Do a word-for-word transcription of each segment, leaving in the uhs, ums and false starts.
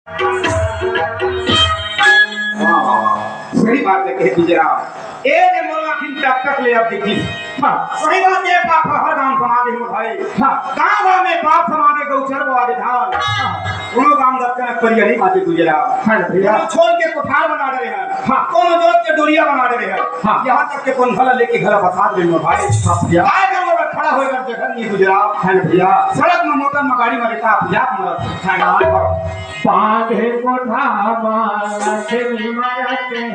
हाँ, सही बात हे कहे गुजराम। ए जे मोला आखिर तक तक ले अब देखी। हाँ, सही बात हे, पाप हर गांव समाज हे मोर भाई। हाँ। गांव गांव में पाप समाज हे, गौचर बवा दे धान। हाँ। कोनो गांव दत्तन परिया नहीं पाते गुजराम। हाँ भैया। कोनो छोल के कोठार बना दे रहे हैं। हाँ। कोनो जोत के डोरिया बना दे रहे हैं। हाँ। यहाँ तक के पंखा ला लेके घर बसा दे मोर भाई। हाँ भैया। गाय गरु बर खड़ा होए बर जगह नहीं गुजराम। हाँ भैया। सड़क में मोटर में गाड़ी में रहता, आप जात मरत। हाँ। बांधे कोठा मा लक्ष्मी मरत हे।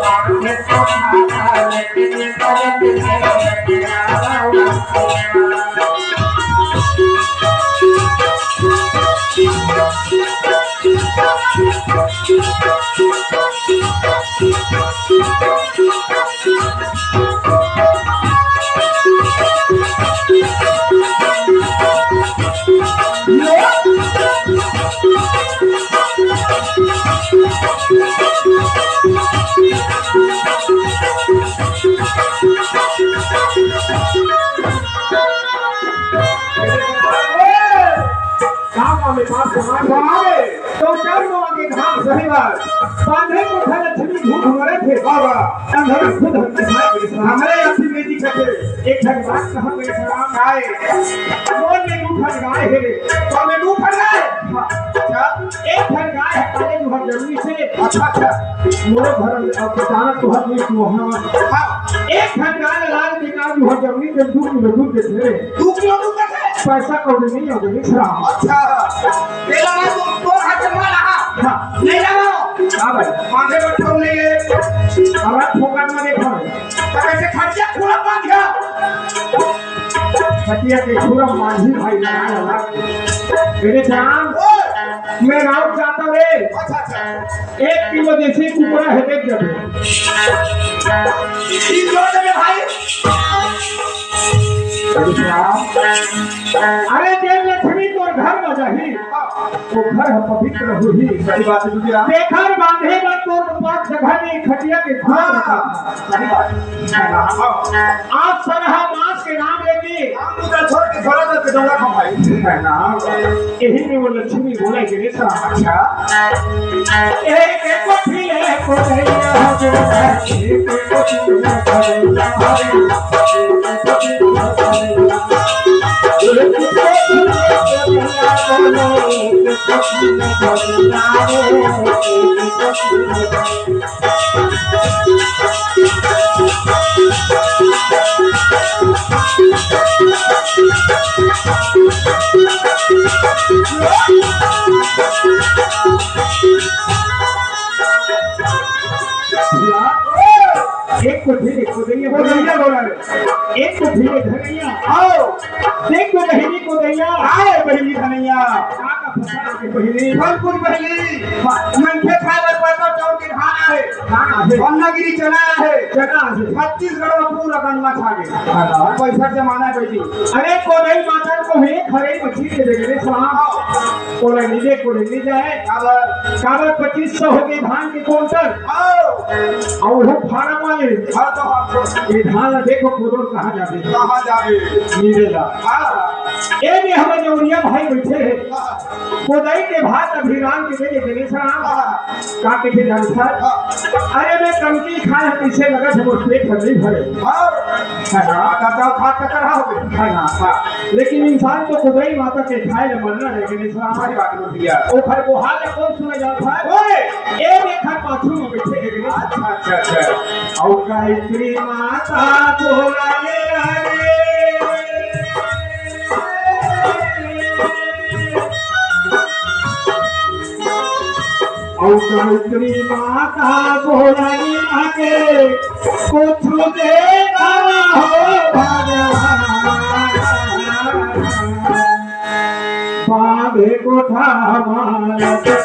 बांधे कोठा लक्ष्मी मरत हे। गाँव में पास समाज बना दे, तो चार नौ आगे घास सही बात। बांधे कोठा लक्ष्मी भूख मरे थे। बाबा। अंधर खुद हम किसान के किसान। हमरे अभी में दिखते। एक ठन बात कहा मेरे सलाम आए। मोर में दू ठन गाय हे रे। तो में दू ठन गाय? हाँ। अच्छा। एक ठन गाय हे, काले मुहर जमीन से। अच्छा, अच्छा। मोर घर में अब अचानक तो हर नहीं हुआ है। हाँ। एक ठन गाय लाल के काले मुहर जमीन से दू किलो दूध देते रे। दू किलो दूध देते? पैसा कौड़ी नहीं होगे, मिश्रा। अच्छा। तेला मैं तो, तो हाथ में रहा। हाँ। नहीं लगा। हाँ भाई। माथे में ठोक नहीं है। अब फोकट में देखो। तो कैसे खटिया पूरा बांध गया? खटिया के पूरा मांझी भाई लगा लगा। मेरे जान, ओए! मैं राउत जाता रे। अच्छा, अच्छा। एक किलो देसी कुकरा हे, देख जाबे। ई जो देबे भाई। अरे, जेन लक्ष्मी तोर घर में जाही, वो घर ह पवित्र होही। सही बात हे, दूसरा। तेखर बांधे बर तोर पास जगह नहीं, खटिया के घर में। हाँ, सही बात हे। आज सरहा मास के नाम लेके हम पूजा छोड़ के घोड़ा दल के डोंगा खवाई। है ना? यही में वो लक्ष्मी बोला कि रे साहब। अच्छा। एक कोठी ले को भैया हो गया, एक कोठी ले को भैया हो गया। एक कोठी ले को भैया, बोल भैया, बोला रे। एक कोठी ले धनैया। आओ। देख तो बहिनी को दैया। आए बहिनी धनैया। का का फसल के बहिनी? फल फूल बहिनी। मनखे खाए बर परबल चाउर के धान आहे। धान आहे। अन्नागिरी चना आहे। चना आहे। छत्तीसगढ़ में पूरा गन्ना छा गे। हाँ। पैसा जमाना है बेटी। अरे कोदई माता को हे खरे मछली के दे दे सलाम। ओला नीले को ले जाए। काबर? काबर पच्चीस सौ होगे धान के कुंटल। आओ। अउ वो फार्म वाले। हाँ, तो हाँ। ये धान ला देखो, कोदो कहाँ जाबे? कहाँ जाबे? नीले ला। हाँ। ए में हमर जौनिया भाई बैठे हे। हाँ। कोदई के भात अभी राम के दे दे गणेश राम। हाँ। का कथे जानत हस? हाँ। अरे मैं कमती खाए हंव, कइसे लगत हे मोर पेट हर नहीं भरे। हाँ। है ना? का तो भात का तरह हो गया। है ना? हाँ। लेकिन इंसान तो कोदई माता के खाए ले मरना है, गणेश राम। सही बात बोल दिया। ओखर बोहार ला कोन सुने जात हे? ओए! ए देखा पाछू में बैठे हे गणेश। अच्छा, अच्छा, अच्छा। अउ गायत्री माता बोला ले रे। अउ गायत्री माता बोला ले रे। कुछ देना कोठा मालक